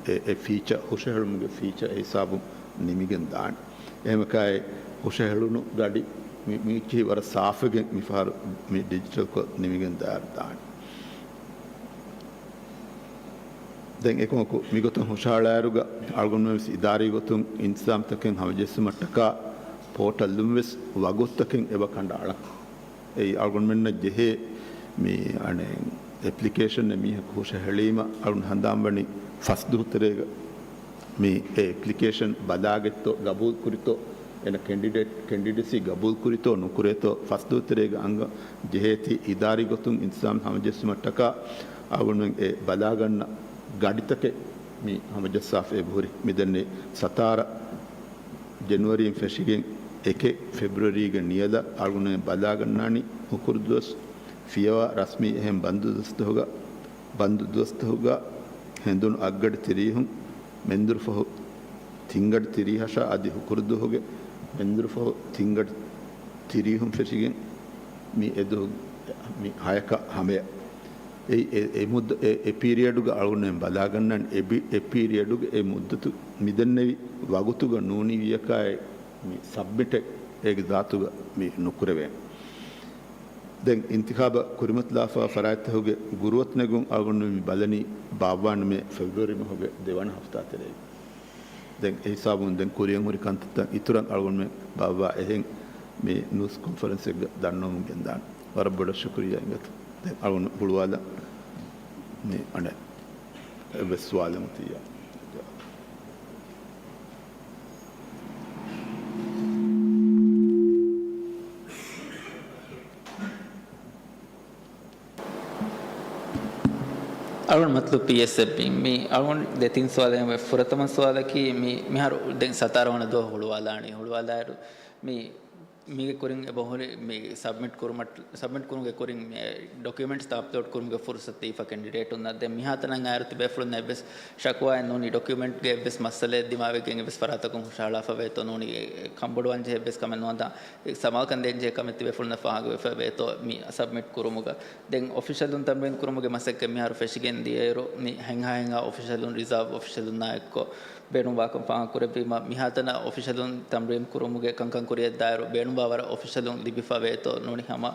އެ، އެ ފީޗަ ހުށަހެޅުމުގެ ފީޗަ އެ ހިސާބުން ނިމިގެން ދާނެ. އެހެމަކާއި ހުށަހެޅުނު ގަޑި މި، މި އެއްޗިހި ވަރަށް ސާފެގެން މިފަހަރު މި ޑިޖިޓަލްކޮށް ނިމިގެން ދާއިރު ދާނެ. ދެން އެކަމަކު މިގޮތަށް ހުށަހަޅާއިރުގަ އަޅުގަނޑުމެން ވެސް އިދާރީ ގޮތުން އިންތިޒާމްތަކެއް ހަމަޖެއްސުމަށްޓަކާ ޕޯޓަލުން ވެސް ވަގުތުތަކެއް އެބަ ކަނޑައަޅަން. އެއީ އަޅުގަނޑުމެންނަށް ޖެހޭ މި އަނެއް އެޕްލިކޭޝަނެއް މީހަކު ހުށަހެޅީމަ އަޅުން ހަނދާންވަނީ ފަސް ދުވަހު ތެރޭގަ މި އެ އެޕްލިކޭޝަން ބަލާގެއްތޯ ގަބޫލު ކުރިތޯ، އޭނަ ކެންޑިޑޭޓް، ކެންޑިޑެސީ ގަބޫލު ކުރިތޯ ނުކުރޭތޯ ފަސް ދުވަހު ތެރޭގަ އަނގަ ޖެހޭތީ އިދާރީ ގޮތުން އިންތިޒާމް ހަމަޖެއްސުމަށްޓަކާ އަޅުގަނޑުމެން އެ ބަލާގަންނަ ގަޑިތަކެއް މި ހަމަޖައްސާފަ އެބަހުރި. މިދެންނެވި ސަތާރަ ޖެނުއަރީން ފެށިގެން އެކެއް ފެބްރުއަރީގެ ނިޔަލަށް އަޅުގަނޑުމެން ބަލާގަންނާނީ ހުކުރު ދުވަސް ފިޔަވާ ރަސްމީ އެހެން ބަންދު ދުވަސްތަކުގަ، ބަންދު ދުވަސްތަކުގަ ހެނދުނު އަށްގަޑި ތިރީހުން، މެންދުރު ފަހު ތިންގަޑި ތިރީހަށާ އަދި ހުކުރު ދުވަހުގެ މެންދުރު ފަހު ތިންގަޑި ތިރީހުން ފެށިގެން މި އެދު-، މި ހަޔަކަށް ހަމަޔަށް. އެ، އެ، އެ މުއްދަ-، އެ، އެ ޕީރިއަޑުގަ އަޅުގަނޑުމެން ބަލާގަންނަން އެ ބި-، އެ ޕީރިއަޑުގެ އެ މުއްދަތު މިދެންނެވި ވަގުތުގަ ނޫނީވިޔަކާއި މި ސަބްމިޓެއް އޭގެ ޒާތުގަ މި ނުކުރެވޭނެ. ދެން އިންތިޚާބަށް ކުރިމަތިލާފަ ފަރާތްތަކުގެ ގުރުއަތު ނެގުން އަޅުގަނޑު މި ބަލަނީ ބާއްވާނަމޭ ފެބްރުއަރީ މަހުގެ ދެވަނަ ހަފްތާ ތެރޭގަ. ދެން އެ ހިސާބުން ދެން ކުރިއަށް ހުރި ކަންތައްތައް އިތުރަށް އަޅުގަނޑުމެން ބާއްވާ އެހެން މި ނޫސް ކޮންފަރެންސެއްގަ ދަންނަވަމުން ގެންދާނެ. ވަރަށް ބޮޑަށް ޝުކުރިއްޔާ އިނގޭތޯ. ދެން އަޅުގަނޑު ހުޅުވާލަން މި އަނެއް އެއްވެސް ސުވާލެއް އޮތިއްޔާ. އަޅުގަނޑު މަތްލޫބު ޕީއެސްއެފް މި އަޅުގަނޑު ދެތިން ސުވާލެއް ވެ. ފުރަތަމަ ސުވާލަކީ މި މިހާރު ދެން ސަތާރަ ވަނަ ދުވަހު ހުޅުވާލާނީ. ހުޅުވާލާއިރު މި މީގެ ކުރިން އެބަހުރި މި ސަބްމިޓް ކުރުމަށް، ސަބްމިޓް ކުރުމުގެ ކުރިން މި ޑޮކިއުމެންޓްސް އަޕްލޯޑް ކުރުމުގެ ފުރުސަތު ދީފަ ކެންޑިޑޭޓުންނަށް. ދެން މިހާތަނަށް އައިރު ތިބޭފުޅުންނަށް އެއްވެސް ޝަކުވާއެއް ނޫނީ، ޑޮކިއުމެންޓްގެ އެއްވެސް މައްސަލައެއް ދިމާވެގެން އެއްވެސް ފަރާތަކުން ހުށަހަޅާފަ ވޭތޯ ނޫނީ، ކަންބޮޑުވާން ޖެހޭ އެއްވެސް ކަމެއް ނުވަތަ ސަމާލުކަން ދޭން ޖެހޭ ކަމެއް ތިބޭފުޅުންނަށް ފާހަގަވެފަ ވޭތޯ މި ސަބްމިޓް ކުރުމުގަ. ދެން އޮފިޝަލުން ތަމްރީން ކުރުމުގެ މަސައްކަތް މިހާރު ފެށިގެން ދިޔައިރު، މި ހެންހާ ހެންހާ އޮފިޝަލުން، ރިޒާވް އޮފިޝަލުންނާ އެއްކޮށް ބޭނުންވާކަން ފާހަގަ ކުރެއްވީމަ، މިހާތަނަށް އޮފިޝަލުން ތަމްރީން ކުރުމުގެ ކަންކަން ކުރިއަށްދާއިރު ބޭނުންވާވަރަށް އޮފިޝަލުން ލިބިފަ ވޭތޯ ނޫނީ ހަމަ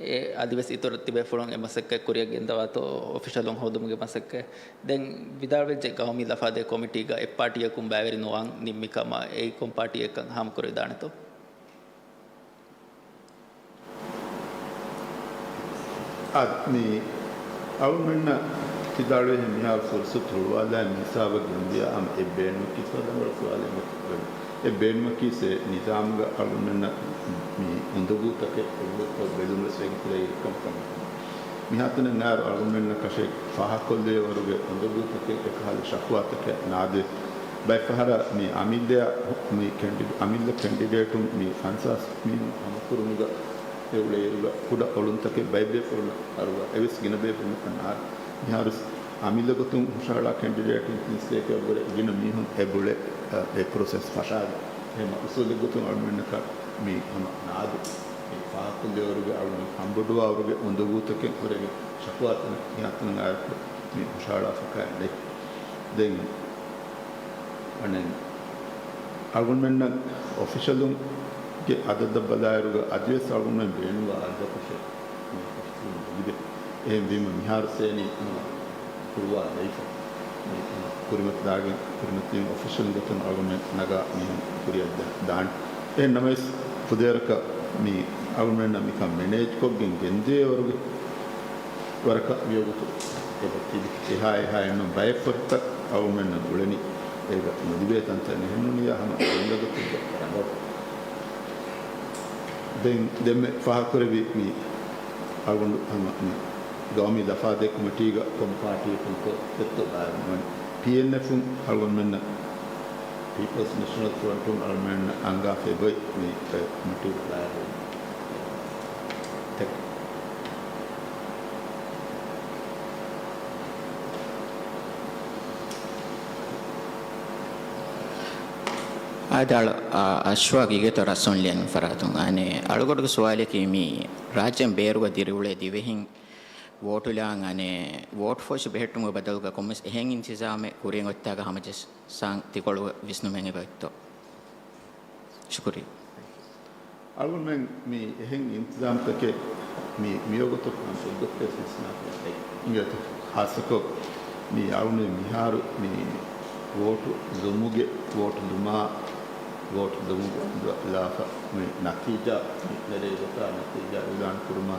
އެ އަދިވެސް އިތުރަށް ތިބޭފުޅުން އެ މަސައްކަތް ކުރިއަށް ގެންދަވާތޯ އޮފިޝަލުން ހޯދުމުގެ މަސައްކަތް. ދެން ވިދާޅުވެއްޖެ ގައުމީ ލަފާދޭ ކޮމިޓީގަ އެއްޕާޓީއަކުން ބައިވެރި ނުވާން ނިންމި ކަމަށް. އެއީ ކޮން ޕާޓީއެއްކަން ހާމަކުރެވިދާނެތޯ؟ އާދެ، މި އަޅުގަނޑުމެންނަށް ވިދާޅުވިހެން މިހާރު ފުރުސަތު ހުޅުވާލާ މި ހިސާބަށް ގެންދިޔަ ހަމަ އެއް ބޭނުމަކީ ސުވާލެއް އެއް ބޭނުމަކީ ސޭ ނިޒާމުގަ އަޅުގަނޑުމެންނަށް މި އުނދަގޫތަކެއް އެއްގޮތް ބެލުމަށް ވެގެން ކުރެވި ކަމަކަށް. މިހާތަނަށް އައިރު އަޅުގަނޑުމެންނަށް ކަށައި ފާހަގަކޮށްލެވޭ ވަރުގެ އުނދަގޫތަކެއް އެކަހަލަ ޝަކުވާތަކެއް ނާދޭ. ބައެއް ފަހަރަށް މި އަމިއްލަ، މި ކެނޑި-، އަމިއްލަ ކެނޑިޑޭޓުން މި ފަންސާސް މީހުން ހަމަކުރުމުގަ އެ އުޅޭއިރުގަ ކުޑަ އޮޅުންތަކެއް ބައެއް ބޭފުޅުންނަށް އަރުވާ އެވެސް ގިނަ ބޭފުޅުންނަކަށް ނާރު. މިހާރު އަމިއްލަ ގޮތުން ހުށަހަޅާ ކެނޑިޑޭޓުން ތިން ސްޓޭކް އެއްވުރެ ގިނަ މީހުން އެބުޅެ، އެ ޕްރޮސެސް ފަށާގެ. އެހެން އުސޫލެއް ގޮތުން އަޅުމެންނަކަށް މި ހަމަ ނާދު މި ފާހަގަކޮށްލެވޭވަރުގެ އަޅުމެން ކަންބޮޑުވާވަރުގެ އުނދަގޫތަކެއް ހުރެގެން ޝަކުވާތަނަށް މިހާތަނަށް އައިރު މި ހުށަހަޅާފަކާ ނެތް. ދެން އަނެއް އަޅުގަނޑުމެންނަށް އޮފިޝަލުންގެ އަދަދަށް ބަލާއިރުގަ އަދިވެސް އަޅުގަނޑުމެން ބޭނުންވާ އަދަދަކުށެއް މި އޮފިޝަލުން ލިބޭ. އެހެންވީމަ މިހާރު ސޭނީ ހަމަ ހުޅުވާލައިފަ. މި ހަމަ ކުރިމަތިލާގެން ކުރިމަތިލިން އޮފިޝަލުން ގޮތުން އަޅުގަނޑުމެން ނަގާ މީހުން ކުރިއަށް ދާ-، ދާން. އެހެން ނަމަވެސް ފުދޭވަރަކަށް މި އަޅުގަނޑުމެންނަށް މިކަން މެނޭޖްކޮށްގެން ގެންދިޔަވަރުގެ ވަރަކަށް މިވަގުތު އެބަ ތިބި. އެހާ އެހާ އެންމެ ބައެއް ފޮތްތައް އަޅުގަނޑުމެންނަށް އުޅެނީ އޭގަ ނުލިބޭ ތަންތަން އެހެންނޫނިއްޔާ ހަމަ އެންމެ ގޮތެއްގަ ރަނގަޅު. ދެން ދެންމެ ފާހަގަކުރެއްވި މި އަޅުގަނޑު ހަމަ މި ގައުމީ ލަފާދޭ ކޮމިޓީގަ ކޮން ޕާޓީއަކުންތޯ އެއްތޯ ބާރު ނުވަނީ. ޕީއެންއެފުން އަޅުގަނޑުމެންނަށް ޕީޕަލްސް ނޭޝަނަލް ފްރަންޓުން އަޅުމެންނަށް އަންގާފައި އޮތް މި ކޮމިޓީގެ ބާރު ތެ-، އާދެ، އަޅު-، އާ، އަޝްވާގް އިގޭތޯ ރަސް އޮންލިއަން ފަރާތުން. އަނެއް އަޅުގަޑުގެ ސުވާލަކީ މި ރާއްޖޭން ބޭރުގަ ދިރިއުޅޭ ދިވެހިން ވޯޓުލާން އަނެއް ވޯޓް ފޯސް ބެހެއްޓުމުގެ ބަދަލުގަ ކޮންމެސް އެހެން އިންތިޒާމެއް ކުރިއަށް އޮތްތާގަ ހަމަޖައްސާން ތިކޮޅު ވިސްނުމެއް އެބައޮތްތޯ؟ ޝުކުރިއްޔާ. އަޅުގަނޑުމެން މި އެހެން އިންތިޒާމްތަކެއް މި، މިވަގުތު އެއްގޮތަށް ވިސްނާފަ އެ-، އިނގޭތޯ. ޚާއްޞަކޮށް މި އަޅުގަނޑު މިހާރު މި ވޯޓު ލުމުގެ، ވޯޓު ލުމާ، ވޯޓު ލުމުގެ ލާފަ މި ނަތީޖާ މި ނެރޭ ގޮތާ ނަތީޖާ އިއުލާން ކުރުމާ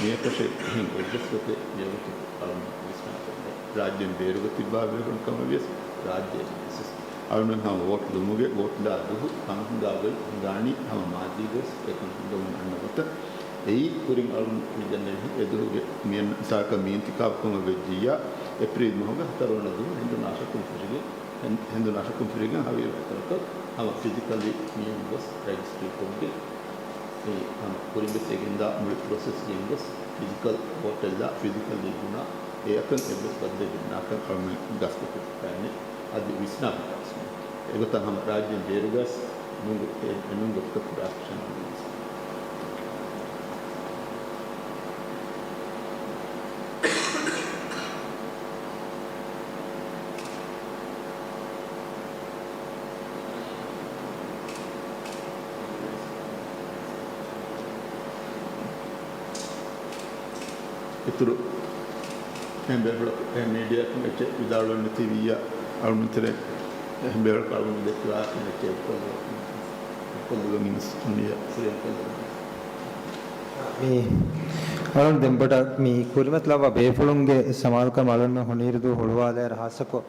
މިއަކަށެއް އެހެން އެއްވެސް ގޮތެއް މިވަގުތު އަޅުގަނޑު ވިސްނާފަ ރާއްޖޭން ބޭރުގަ ތިއްބާ ބޭފުޅުން ކަމަށް ވިޔަސް ރާއްޖޭ އަޅުގަނޑު ހަމަ ވޯޓު ލުމުގެ ވޯޓުލާ ދުވަހު ކަން ހިނގާ ގޮތް ހިނގާނީ ހަމަ މާއްދީ ގޮތް އެކަން ހިނގަމުން އަންނަ ގޮތަށް. އެއީ ކުރިން އަޅުގަނޑު މި ދެންނެވި އެ ދުވަހުގެ މިއަންނަ މިސާލަކަށް މީންތިކާބު ކަމަށް ވެއްޖިއްޔާ، އޭޕްރީލް މަހުގެ ހަތަރުވަނަ ދުވަހު ހިނދު ނާށަކުން ފެށިގެން، ހިން-، ހިނދު ނާށަކުން ފެށިގެން ހަވީރު ހަތަރަކަށް ހަމަ ފިޒިކަލީ މީހުން ގޮސް ރަޖިސްޓްރީ ކޮށްގެން، އެ ހަމަ ކުރިން ވެސް އެ ގެންދާ މުޅި ޕްރޮސެސް ގެން ގޮސް ފިޒިކަލް ވޯޓެއްލާ ފިޒިކަލް ލިބުނާ އެއަކަށް އެއްވެސް ބައްދަލެއް ނާކަން އަޅުގަނޑު ގަސްތު ކުރިފައިނެ އަދި ވިސްނާފަ ގަސް. އެގޮތަށް ހަމަ ރާއްޖޭން ބޭރުގަސް ނުންގޮ-، އެ-، އެނޫން ގޮތަކަށް ޕްރޮޑަކްޝަން އިތުރު އެހެން ބޭފުޅަކު އެހެން މީޑިއާއަކުން އެއްޗެއް ވިދާޅުވަން ނެތި ވިއްޔާ އަޅުގަނޑު ތެރޭ އެހެން ބޭފުޅަކު އަޅުގަނޑު ދެއްކި ވާހަކަ އެއްޗެއް އެއްކޮށްލު-، އެއްކޮށްލުގަން އިންސް ނިޔަ ސުރެން ކޮށްލު. މި އަޅުން ދެން ބޮޑަށް މި ކުރިމަތިލައްވާ ބޭފުޅުންގެ ސަމާލުކަމަށް އަޅުން ހޮނިއިރު ދުވަހު ހުޅުވާލައިރު ހާއްސަކޮށް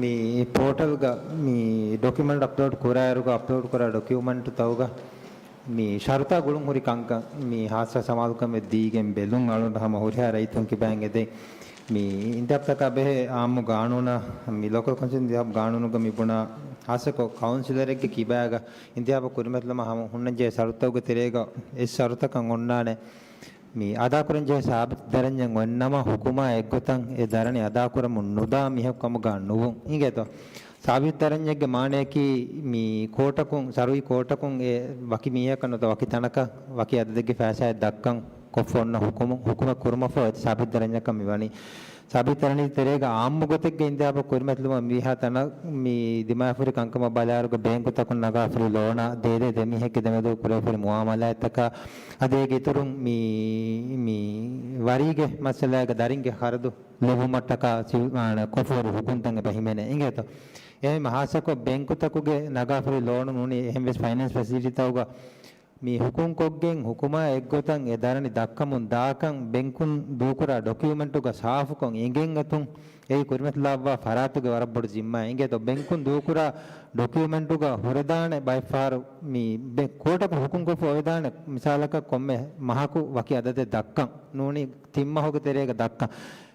މި ޕޯޓަލްގަ މި ޑޮކިއުމަންޓް އަޕްލޯޑް ކުރާއިރުގަ އަޕްލޯޑް ކުރާ ޑޮކިއުމަންޓްތަކުގަ މި ޝަރުތާ ގުޅުން ހުރި ކަންކަން މި ހާއްސަ ސަމާލުކަމެއް ދީގެން ބެލުން އަޅުން ހަމަ ހުރިހާ ރައްޔިތުން ކިބައިން އެދެން. މި އިންތިހާބުތަކާ ބެހޭ އާއްމު ގާނޫނަށް، މި ލޯކަލް ކައުންސިލް އިންތިހާބު ގާނޫނުގަ މި ބުނާ ޚާއްޞަކޮށް ކައުންސިލަރެއްގެ ކިބާގަ އިންތިހާބު ކުރިމަތިލަމާ ހަމަ ހުންނަންޖެހޭ ޝަރުތުތަކުގެ ތެރޭގަ އެއް ޝަރުތަކަށް އޮންނާނެ. މި އަދާކުރަންޖެހޭ ސާބިތު ދަރަންޏެއް އޮންނަމަ ހުކުމާ އެއްގޮތަށް އެ ދަރަނި އަދާކުރަމުން ނުދާ މީހަކު ކަމުގަ ނުވުން. އިނގޭތޯ؟ ސާބިތު ދަރަންޏެއްގެ މާނަޔަކީ މި ކޯޓަކުން، ޝަރުއީ ކޯޓަކުން އެ ވަކި މީހަކަށް ނުވަތަ ވަކި ތަނަކަށް ވަކި އަދަދެއްގެ ފައިސާއެއް ދައްކަން ކޮށްފަ އޮންނަ ހުކުމު، ހުކުމެއް ކުރުމަށްފަހު އެތައް ސާބިތު ދަރަންޏަކަށް މި ވަނީ. ސާބިތު ދަރަނީ ތެރޭގަ އާއްމު ގޮތެއްގަ އިންތިހާބު ކުރިމަތިލުމަށް މިވީހާ ތަނަށް މި ދިމާވެފަހުރި ކަންކަމަށް ބަލާއިރުގަ ބޭންކުތަކުން ނަގާފަހުރި ލޯނާ ދޭދޭ ދެމީހެއްގެ ދެމެދު ކުރެވިފަހުރި މުއާމަލާތްތަކާ އަދި އޭގެ އިތުރުން މި، މި ވަރީގެ މައްސަލާގަ ދަރިންގެ ޚަރަދު ލިބުމަށްޓަކާ ސި-، އާނ، ކޮށްފަހުރި ހުކުމްތައް އެބަ ހިމެނޭ. އިނގޭތޯ؟ އެހެން ހާއްސަކޮށް ބޭންކުތަކުގެ ނަގާފަހުރި ލޯނު ނޫނީ އެހެން ވެސް ފައިނޭންސް ފެސިލިޓީތަކުގަ މި ހުކުމްކޮށްގެން ހުކުމާ އެއްގޮތަށް އެ ދަރަނި ދައްކަމުން ދާކަން ބެންކުން ދޫކުރާ ޑޮކިއުމެންޓުގަ ސާފުކޮށް އެނގެން އޮތުން އެއީ ކުރިމަތިލާއްވާ ފަރާތުގެ ވަރަށް ބޮޑު ޒިންމާއެއް. އިނގޭތޯ ބެންކުން ދޫކުރާ ޑޮކިއުމެންޓުގަ ހުރެދާނެ ބައެއްފަހަރު މި ބެ-، ކޯޓަކުން ހުކުމްކޮށްފަ އޮވެދާނެ މިސާލަކަށް ކޮންމެ މަހަކު ވަކި އަދަދެއް ދައްކަން ނޫނީ ތިން މަހުގެ ތެރޭގަ ދައްކަން.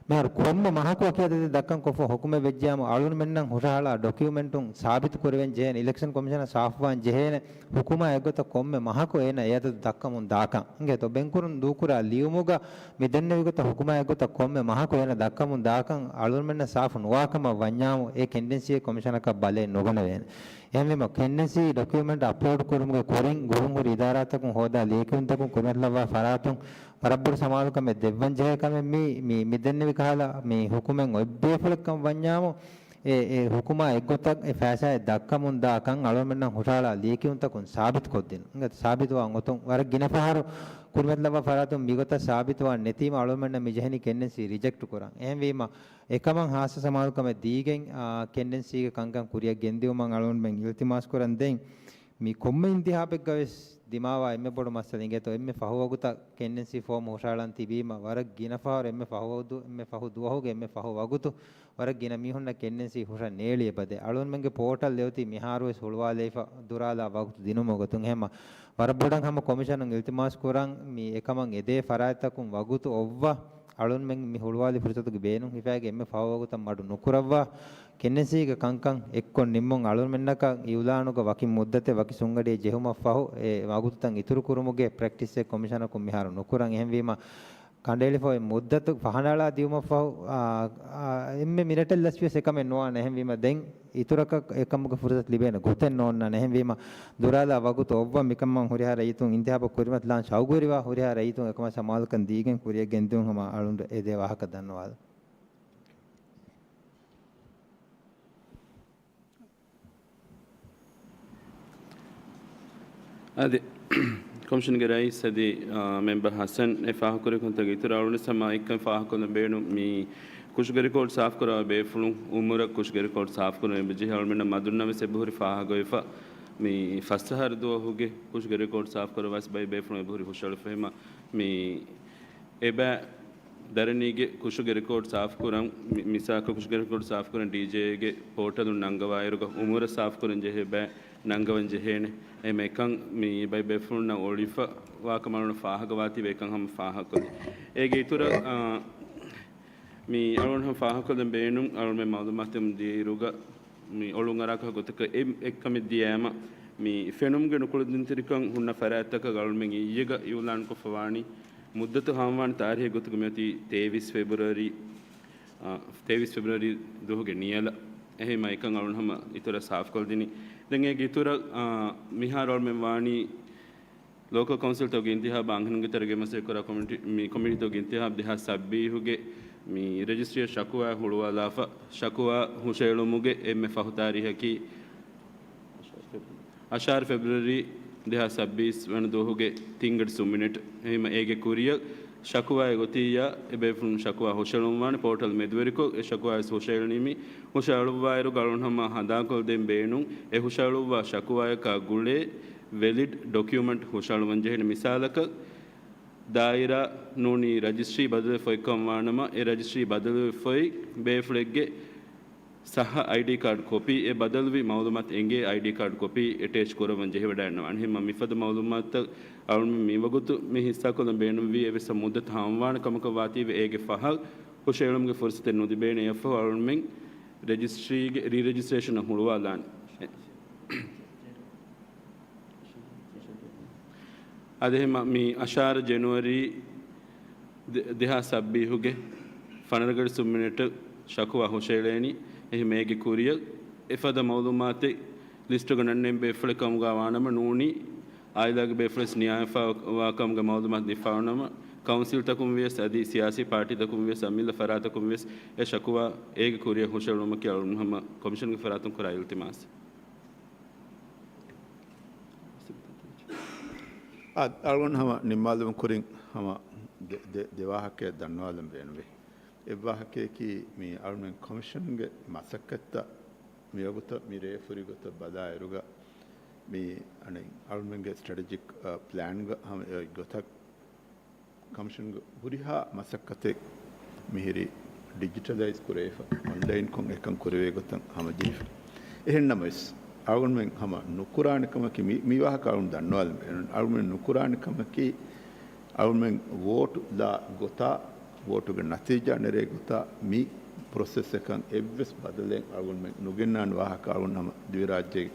މިހާރު ކޮންމެ މަހަކު ވަކި އަދަދެއް ދައްކަން ކޮށްފަ ހުކުމެއް ވެއްޖިއްޔާމު އަޅުންމެންނަށް ހުށަހަޅާ ޑޮކިއުމެންޓުން ސާބިތު ކުރެވެން ޖެހޭނެ، އިލެކްޝަން ކޮމިޝަނަށް ސާފުވާން ޖެހޭނެ ހުކުމާ އެއްގޮތަށް ކޮންމެ މަހަކު އޭނަ އެ އަދަދު ދައްކަމުން ދާކަން. އިނގޭތޯ ބެންކުން ދޫކުރާ ލިޔުމުގަ މި ދެންނެވި ގޮތަށް ހުކުމާ އެއްގޮތަށް ކޮންމެ މަހަކު އޭނަ ދައްކަމުން ދާކަން އަޅުންމެންނަށް ސާފު ނުވާކަމަށް ވަންޏާމު އެ ކެންޑެންސީއެއް ކޮމިޝަނަކަށް ބަލައެއް ނުގަނެވޭނެ. އެހެންވީމަ ކެންޑެންސީ ޑޮކިއުމެންޓް އަޕްލޯޑް ކުރުމުގެ ކުރިން ގުރުންހުރި އިދާރާތަކުން ހޯދާ ލިޔެކިޔުންތަކުން ކުރިމަތިލައްވާ ފަރާތުން ވަރަށް ބޮޑު ސަމާލުކަމެއް ދެއްވަން ޖެހޭ ކަމެއް މީ، މި، މި ދެންނެވި ކަހަލަ މި ހުކުމެއް އޮތް ބޭފުޅެއްކަން ވަންޏާމު، އެ، އެ ހުކުމާ އެއްގޮތަށް އެ ފައިސާއެއް ދައްކަމުން ދާކަން އަޅުމެންނަށް ހުށަހަޅާ ލިޔެކިޔުންތަކުން ސާބިތުކޮށްދިނުން. އިނގޭތޯ ސާބިތުވާން އޮތުން ވަރަށް ގިނަ ފަހަރު ކުރިމަތިލައްވާ ފަރާތުން މިގޮތަށް ސާބިތުވާން ނެތީމަ އަޅުމެންނަށް މި ޖެހެނީ ކެންޑެންސީ ރިޖެކްޓް ކުރަން. އެހެންވީމަ އެކަމަށް ހާއްސަ ސަމާލުކަމެއް ދީގެން، އާ، ކެންޑެންސީގެ ކަންކަން ކުރިއަށް ގެންދިއުމަށް އަޅުމެން އިލްތިމާސް ކުރަން. ދެން މި ކޮންމެ އިންތިހާބެއްގަ ވެސް ދިމާވާ އެންމެ ބޮޑު މައްސަލަ އިނގޭތޯ އެންމެ ފަހު ވަގުތަށް ކެންޑެންސީ ފޯމް ހުށަހަޅަން ތިބީމަ ވަރަށް ގިނަ ފަހަރު އެންމެ ފަހު ވަގުތު، އެންމެ ފަހު ދުވަހުގެ އެންމެ ފަހު ވަގުތު ވަރަށް ގިނަ މީހުންނަށް ކެންޑެންސީ ހުށަން ނޭޅި އެބަދޭ. އަޅުންމެންގެ ޕޯޓަލް އެއޮތީ މިހާރު ވެސް ހުޅުވާލައިފަ ދުރާލާ ވަގުތު ދިނުމުގެ ގޮތުން. އެހެންމަ ވަރަށް ބޮޑަށް ހަމަ ކޮމިޝަނުން އިލްތިމާސް ކުރަން މި އެކަމަށް އެދޭ ފަރާތްތަކުން ވަގުތު އޮއްވާ އަޅުންމެން މި ހުޅުވާލި ފުރުސަތުގެ ބޭނުން ހިފާގެ އެންމެ ފަހު ވަގުތަށް މަޑު ނުކުރައްވާ ކެންޑެންސީގެ ކަންކަން އެއްކޮށް ނިންމުން އަޅުންމެންނަކަށް އިއުލާނުގަ ވަކި މުއްދަތެއް ވަކި ސުންގަޑިއެއް ޖެހުމަށްފަހު އެ ވަގުތުތައް އިތުރުކުރުމުގެ ޕްރެކްޓިސްއެއް ކޮމިޝަނަކުން މިހާރު ނުކުރަން. އެހެންވީމަ ކަނޑައެޅިފައި މުއްދަތު ފަހަނައަޅާ ދިއުމަށްފަހު، އާ، އާ، އެންމެ މިނެޓެއް ލަސްވިޔަސް އެކަމެއް ނުވާނެ. އެހެންވީމަ ދެން އިތުރަކަށް އެކަމުގެ ފުރުސަތު ލިބޭނެ ގޮތެއް ނޯންނާނެ. އެހެންވީމަ ދުރާލާ ވަގުތު އޮއްވަ މިކަމަށް ހުރިހާ ރައްޔިތުން އިންތިހާބަށް ކުރިމަތިލާން ޝައުގުވެރިވާ ހުރިހާ ރައްޔިތުން އެކަމަށް ސަމާލުކަން ދީގެން ކުރިއަށް ގެންދިއުން ހަމަ އަޅުން އެދޭ ވާހަކަ ދަންނަވާލަން. އަދި، ކޮމިޝަންގެ ރައީސް އަދި، އާ، މެމްބަރ ހަސަން އެ ފާހަގަކުރި ކަންތައް އިތުރަށް އަޅުގަނޑު ހަމަ އެއްކަން ފާހަގަކޮށްލަން ބޭނުން މި ކުށުގެ ރެކޯޑް ސާފުކުރާ ބޭފުޅުން އުމުރަށް ކުށުގެ ރެކޯޑް ސާފުކުރަން އެބަޖެހޭ. އަޅުމެންނަށް މަދުންނަށް ވެސް އެބަހުރި ފާހަގަވެފަ މި ފަސް އަހަރު ދުވަހުގެ ކުށުގެ ރެކޯޑް ސާފުކުރައްވާ ވެސް ބައެއް ބޭފުޅުން އެބަހުރި ހުށަހެޅިފަ. އެހެންމަ މި އެބަ ދަރަނީގެ ކުށުގެ ރެކޯޑް ސާފުކުރަން، މި-، މިސާލަކަށް ކުށުގެ ރެކޯޑް ސާފުކުރަން ޑީޖޭގެ ޕޯޓަލުން ނަންގަވާއިރުގަ އުމުރަށް ސާފުކުރަން ޖެހޭ ބައެއް ނަންގަވަން ޖެހޭނެ. އެހެން އެކަން މި ބައެއް ބޭފުޅުންނަށް އޮޅިފަ ވާކަމަށް އަޅުގަނޑު ފާހަގަވާތީވެ އެކަން ހަމަ ފާހަގަކޮށްލި. އޭގެ އިތުރަށް، އާ، މި އަޅުގަނޑު ހަމަ ފާހަގަކޮށްލަން ބޭނުން އަޅުގަނޑުމެން މައުލޫމާތު ދިޔައިރުގަ މި އޮޅުން އަރާކަށް ގޮތަކަށް އެ-، އެއްކަމެއް ދިޔައިމަ މި ފެނުމުގެ ނުކުޅެދުންތެރިކަން ހުންނަ ފަރާތްތަކަށް އަޅުމެން އިއްޔެގަ އިއުލާންކޮށްފަ ވާނީ މުއްދަތު ހާމަވާނެ ތާރީހެއް ގޮތުގަ މިއޮތީ ތޭވީސް ފެބްރުއަރީ، އާ، ތޭވީސް ފެބްރުއަރީ ދުވަހުގެ ނިޔަލަށް. އެހެންމަ އެކަން އަޅުން ހަމަ އިތުރަށް ސާފުކޮށްދިނީ. ދެން އޭގެ އިތުރަށް، އާ، މިހާރު އަޅުމެން ވާނީ ލޯކަލް ކައުންސިލްތަކުގެ އިންތިހާބު އަންހެނުންގެ ތެރޭގައި މަސައްކަތްކުރާ ކޮމިޓީ، މި ކޮމިޓީތަކުގެ އިންތިހާބު ދެހާސް ސައްބީސްގެ މި ރަޖިސްޓްރީއަށް ޝަކުވާ ހުޅުވާލާފަ، ޝަކުވާ ހުށައެޅުމުގެ އެންމެ ފަހު ތާރީހަކީ، އަށާރަ ފެބްރުއަރީ ދެހާސް ސައްބީސް ވަނަ ދުވަހުގެ ތިންގަޑި ސުން މިނެޓް. އެހެންމަ އޭގެ ކުރިއަށް ޝަކުވާއެއް އޮތިއްޔާ އެބޭފުޅުން ޝަކުވާ ހުށައެޅުންވާނެ. ޕޯޓަލް މެދުވެރިކޮށް އެ ޝަކުވާ ވެސް ހުށައެޅުނީމި ހުށައެޅުއްވާއިރު އަޅުން ހަމަ ހަނދާންކޮށްދޭން ބޭނުން އެ ހުށައެޅުއްވާ ޝަކުވާޔަކާ ގުޅޭ ވެލިޑް ޑޮކިއުމެންޓް ހުށައެޅުވަން ޖެހޭނެ. މިސާލަކަށް، ދާއިރާ ނޫނީ ރަޖިސްޓްރީ ބަދަލުވެފަ އޮތްކަން ވާނަމަ، އެ ރަޖިސްޓްރީ ބަދަލުވެފައި ބޭފުޅެއްގެ ސައްހަ އައިޑީ ކާޑް ކޮޕީ، އެ ބަދަލުވި މައުލޫމާތު އެނގޭ އައިޑީ ކާޑް ކޮޕީ އެޓޭޗް ކުރައްވަން ޖެހިވަޑައިގަންނަވާނެ. އެހެންމަ މިފަދަ މައުލޫމާތުތައް އަޅުމެން މިވަގުތު މި ހިއްސާކޮށްލަން ބޭނުންވީ އެއްވެސް މުއްދަތު ހާމަވާނެ ކަމަކަށް ވާތީވެ އޭގެ ފަހަށް ހުށައެޅުމުގެ ފުރުސަތެއް ނުލިބޭނެ. އެއަށްފަހު އަޅުގަނޑުމެން ރެޖިސްޓްރީގެ ރީ-ރެޖިސްޓްރޭޝަނަށް ހުޅުވާލާނެ. އަދި އެހެންމަ މި އަށާރަ ޖެނުއަރީ ދެ-، ދެހާސް ސައްބީހުގެ ފަނަރަ ގަޑި ސުން މިނެޓު ޝަކުވާ ހުށައެޅޭނީ. އެހެންމަ އޭގެ ކުރިއަށް އެފަދަ މައުލޫމާތެއް ލިސްޓުގަ ނަންނެން ބޭފުޅެއް ކަމުގަ ވާނަމަ ނޫނީ، އާއިލާގެ ބޭފުޅެސް ނިޔާވެފަވާ ކަމުގެ މައުލޫމާތު ދެއްވާނަމަ، ކައުންސިލްތަކުން ވިޔަސް އަދި ސިޔާސީ ޕާޓީތަކުން ވިޔަސް އަމިއްލަ ފަރާތަކުން ވިޔަސް އެ ޝަކުވާ އޭގެ ކުރިއަށް ހުށައެޅުމަކީ އަޅުގަނޑު ހަމަ ކޮމިޝަންގެ ފަރާތުން ކުރާ އިލްތިމާސް. އަ-، އަޅުގަނޑު ހަމަ ނިންމާލުމުގެ ކުރިން ހަމަ ދެ-، ދެ-، ދެ ވާހަކައެއް ދަންނަވާލަން ބޭނުންވޭ. އެއް ވާހަކައަކީ މި އަޅުމެން ކޮމިޝަންގެ މަސައްކަތްތައް މި ވަގުތަށް މި ރޭ ފުރި ގޮތަށް ބަލާއިރުގަ މި އަނެއް އަޅުމެންގެ ސްޓްރެޓެޖިކް، އަ، ޕްލޭންގަ ހަމަ އެ ގޮތަށް ކޮމިޝަންގެ ހުރިހާ މަސައްކަތެއް މިހިރީ ޑިޖިޓަލައިޒް ކުރެވިފަ، އޮންލައިންކޮށް އެކަން ކުރެވޭ ގޮތަށް ހަމަ ޖެހިފަ. އެހެންނަމަވެސް، އަޅުގަނޑުމެން ހަމަ ނުކުރާނެ ކަމަކީ މި، މި ވާހަކަ އަޅުގަނޑު ދަންނަވާލަން ބޭނުން. އަޅުގަނޑުމެން ނުކުރާނެ ކަމަކީ، އަޅުގަނޑުމެން ވޯޓު ލާ ގޮތާ، ވޯޓުގެ ނަތީޖާ ނެރޭ ގޮތާ މި ޕްރޮސެސްއަކަށް އެއްވެސް ބަދަލެއް އަޅުގަނޑުމެން ނުގެންނާނެ ވާހަކަ އަޅުގަނޑު ހަމަ ދިވެހިރާއްޖޭގެ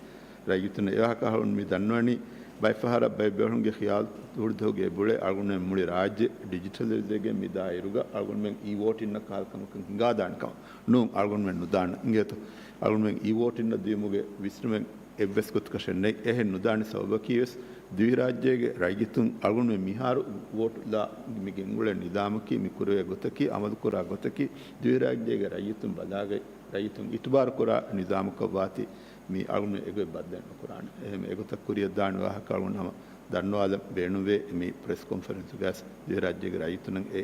ރައްޔިތުންނަށް އެވާހަކަ އަހަރުން މި ދަންނަވަނީ، ބައެއްފަހަރަށް ބައެއް ބޭފުޅުންގެ ޚިޔާލު ހުޅުދުވަހުގެ އެބުޅޭ އަޅުގަނޑުމެން މުޅި ރާއްޖެ ޑިޖިޓަލައިޒްވެގެން މި ދާއިރުގަ އަޅުގަނޑުމެން އީ ވޯޓިންއަށް ކަހަލަ ކަމަކަށް ހިނގާދާނެ ކަމަށް. ނޫން، އަޅުގަނޑުމެން ނުދާނެ. އިނގޭތޯ؟ އަޅުގަނޑުމެން އީ ވޯޓިންއަށް ދިޔުމުގެ ވިސްނުމެއް އެއްވެސް ގޮތަކަށެއް ނެތް. އެހެން ނުދާނެ ސަބަބަކީ ވެސް ދިވެހިރާއްޖޭގެ ރައްޔިތުން އަޅުގަނޑުމެން މިހާރު ވޯޓު ލާ މި ގެންގުޅޭ ނިޒާމަކީ، މި ކުރެވޭ ގޮތަކީ، އަމަލުކުރާ ގޮތަކީ ދިވެހިރާއްޖޭގެ ރައްޔިތުން ބަލާގަތް ރައްޔިތުން އިތުބާރުކުރާ ނިޒާމަކަށްވާތީ މި އަޅުގަނޑު އެގޮތް ބައްދަލެއް ނުކުރާނެ. އެހެން އެގޮތަށް ކުރިއަށްދާނެ ވާހަކަ އަޅުގަނޑު ހަމަ ދަންނަވާލަން ބޭނުންވޭ. މި ޕްރެސް ކޮންފަރެންސުގައި ދިވެހިރާއްޖޭގެ ރައްޔިތުންނަށް އެ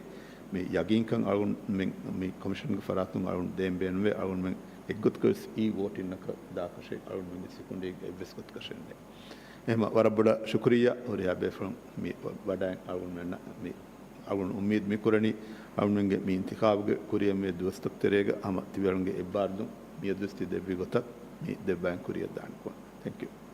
މި ޔަގީންކަން އަޅުގަނޑުމެން މި ކޮމިޝަންގެ ފަރާތުން އަޅުގަނޑު ދޭން ބޭނުންވޭ. އަޅުގަނޑުމެން އެއްގޮތަކަށް ވެސް އީ ވޯޓިންއަކަށް ދާކަށެއް އަޅުގަނޑުމެންގެ ސިކުނޑީގެ އެއްވެސް ގޮތަކަށެއް ނެތް. އެހެންމަ ވަރަށް ބޮޑަށް ޝުކުރިއްޔާ ހުރިހާ ބޭފުޅުން މި ވަޑައިން އަޅުގަނޑުމެންނަށް މި އަޅުގަނޑު އުއްމީދު މި ކުރަނީ، އަޅުގަނޑުމެންގެ މި އިންތިޚާބުގެ ކުރިއަށް މި ދުވަސްތަކު ތެރޭގަ ހަމަ ތިބޭފުޅުންގެ އެއްބާރުލުން މިއަދުވެސް ތި ދެއްވި ގޮތަށް މި ދެއްވައިން ކުރިއަށް ދާނެ ކަމަށް. ތެންކް ޔޫ.